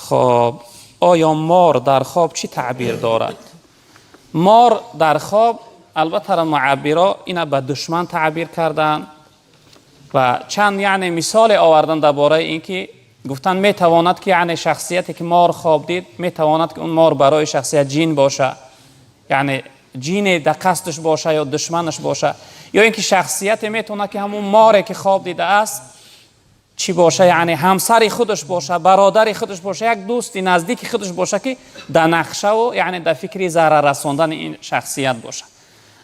Хоб, оё мор дар хоб чӣ таъбир дорад? Мор дар хоб, албатта, муаббиро ина ба душман таъбир кардан ва чанд, яъне, мисоле овардан дар бораи ин ки гуфтан метавонад ки, яъне, шахсияте ки мор хоб дид, метавонад ки он мор барои шахсият ҷин боша, яъне ҷине дар қасдаш боша ё душманаш боша, ё ин ки шахсияте метавонад ки ҳамун море ки хоб дидааст, чӣ боша, яъне ҳамсари худаш боша, бародари худаш боша, як дӯсти наздики худаш боша, ки дар нақшаву, яъне, дар фикри зарар расондани ин шахсият боша.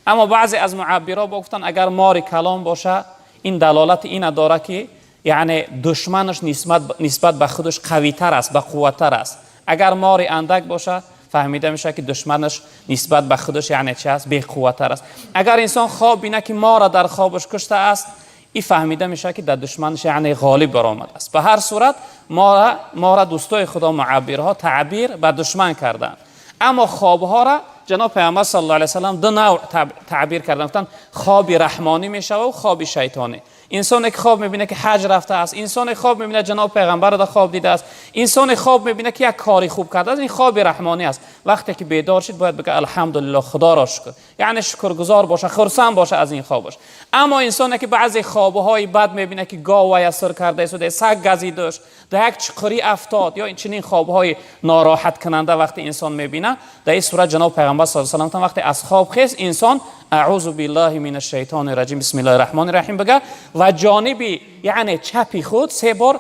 Аммо баъзе аз муаббиро бо гуфтан, агар мори калон боша, ин далолати ина дорад, ки, яъне, душманаш нисбат ба худаш қавитар аст, бақувваттар аст. Агар мори андак боша, фаҳмида мешавад, ки душманаш нисбат ба худаш, яъне, чи аст, беқувваттар аст. Агар инсон хоб бина, ки мора дар хобаш кушта аст, и фаҳмида мешавад, ки дар душманаш, яъне, ғолиб баромадааст. Ба ҳар сурат, мора дӯстои худо, муаббирҳо таъбир ба душман карданд. Аммо хобҳоро ҷаноб Паёмбар саллаллоҳу алайҳи васаллам ду навъ таъбир карданд. Гуфтанд, хоби раҳмонӣ мешавад ва хоби шайтонӣ. Инсоне ки хоб мебинад, ки ҳаҷ рафтааст, инсоне хоб мебинад, ҷаноб Пайғамбарро дар хоб дидааст, инсоне хоб мебинад, ки як кори хуб кардааст, ин хоби раҳмонӣ аст. Вақте ки бедор шид, бояд бигӯяд: «Алҳамдулиллоҳ, Худоро шукр», яъне шукргузор боша, хурсанд боша аз ин хобаш. Аммо инсоне ки баъзе хобҳои бад мебинад, ки гов вая сир карда истода, саг газидаш, дар як чуқурӣ афтод ё чунин хобҳои нороҳаткунанда вақте инсон мебинад, дар ин сурат ҷаноб Пайғамбар саллаллоҳу алайҳи васаллам, вақте аз хоб хест инсон, «Аъузу биллаҳи мин шайтони раҷим, бисмиллаҳи раҳмони раҳим» бигӯяд ва ҷониби, яъне, чапи худ се бор,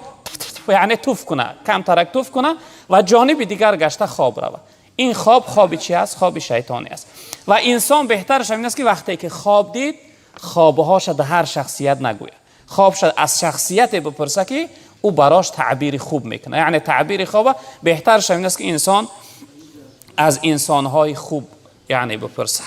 яъне, туф кунад, камтарак туф кунад ва ҷониби дигар гашта хоб равад. Ин хоб хоби чи аст? Хоби шайтонӣ аст. Ва инсон беҳтараш ҳамин аст, ки вақте ки хоб дид, хобҳоша дар ҳар шахсият нагӯяд. Хобша аз шахсияте бипурса, ки ӯ барош таъбири хуб мекунад. Яъне таъбири хоба беҳтараш ҳамин аст, ки инсон аз инсонҳои хуб, яъне, бипурса.